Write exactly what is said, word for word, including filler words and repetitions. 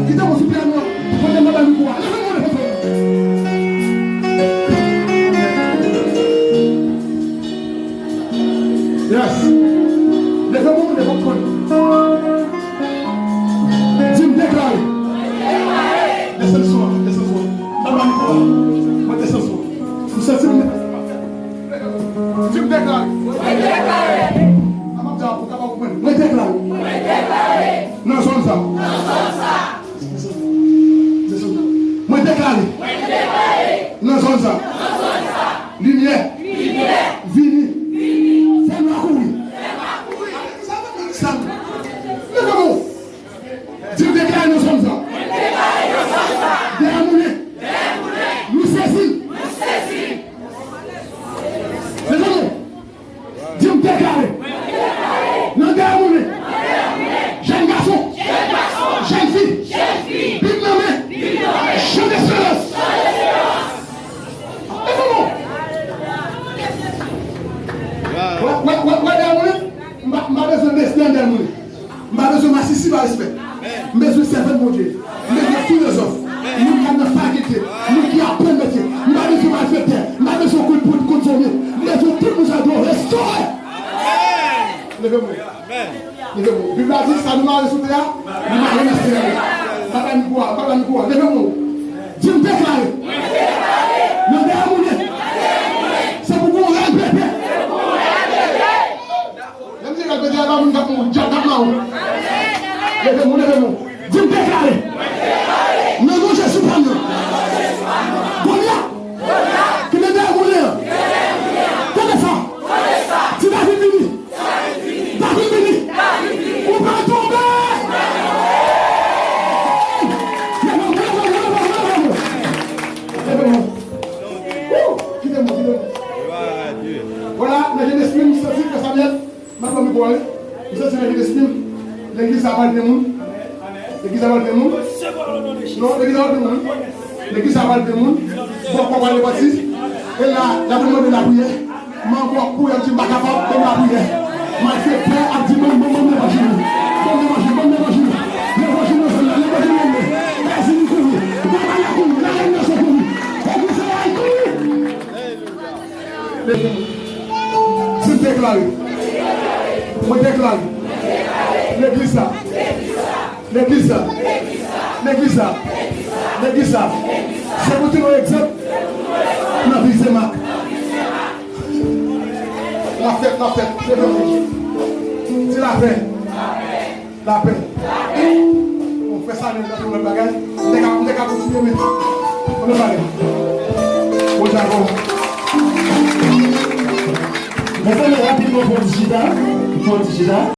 Kite mwen sou pyano an. Kote mwen ba mikwo a? Leve men w, leve men w. Yes. Leve men w, leve men w. Di m deklare. Desann son an, desann son an. Ba m mikwo a. Mwen desann son an. M santi m deplase. Di m deklare. Mwen deklare. A, m ap di a pou w kapab konprann. Mwen deklare. Mwen deklare. Nan zòn sa. Nan zòn sa. Desann. Desann. Mwen deklare. Mwen deklare. Nan zòn sa. Nan zòn sa. Limyè. Limyè. Vini. Vini. Fè nwa kouri. Fè nwa kouri. Sa, sa. Leve men w. Di m deklare nan zòn sa. Dèyè moulen. Nou sezi. Leve men w. Di m deklare. Nan dèyè moulen. Jèn gason. Jèn fi. Bib nan men. Chan desperans. Leve men w. Wè, wè, wè, wè dèyè moulen. M pa, m pa bezwen dèyè moulen. M pa bezwen masisi pa respè. M bezwen sèvant Bondye. M bezwen filozòf. Moun k ap nan fakilte. Moun ki aprann metye. M pa bezwen malfektè. M pa bezwen kout poud, kout zonbi. M bezwen tout moun sa yo restore. Leve men w. Leve men w. Bib la di, sa nou mare sou tè a, nou mare nan syèl la. Papa mikwo a, papa mikwo a. Leve men w. Di m deklare. Nan dèyè moulen. Se pou gon rèy pepe. Menm si rèy pepe a pa moun k ap mouri, dyab k ap mare w. Leve men w, leve men w. Di m deklare. Nan non Jezi pa m nan. Golyat. Ki nan dèyè moulen an. Tande sa. Di David vini. David vini. Ou pral tonbe. Leve men w, leve men w, leve men w, leve men w. Wou! Kite m, kite m. Vwala, nan jenès mwen, m santi frè Samyèl. M ap pran mikwo a, wi. M santi nan jenès mwen, legliz sa pral plen moun. Legliz sa pral plen moun. Non, legliz sa pral plen moun. Legliz sa pral plen moun. Bòkò pral repanti. E la, y ap mande lapriyè. Manbo ap kouri, ap di, "M pa kapab, ban m lapriyè." Malfektè ap di, "Ban m, ban m, ban m levanjil. Ban m levanjil, ban m levanjil." Levanjil nan zòn nan, levanjil nan men. Èzini kouri. Baba la kouri. Larèn nan kouri. Legliz sa pral kouri. Legliz sa. Di m deklare. Mwen deklare. Legliz sa. Legliz sa. Legliz sa. Legliz sa. Se pou te yon egzanp nan vi Senmak. N ap fèt, n ap fèt. Leve men w. Di lapè. Lapè. Bon, frè Samuel, nan yon lòt bagay. M te ka, m te ka kontinye, men yon lòt bagay. Bon, Jacob. Mezanmi, rapidman, fè yon ti chita. Fè yon ti chita.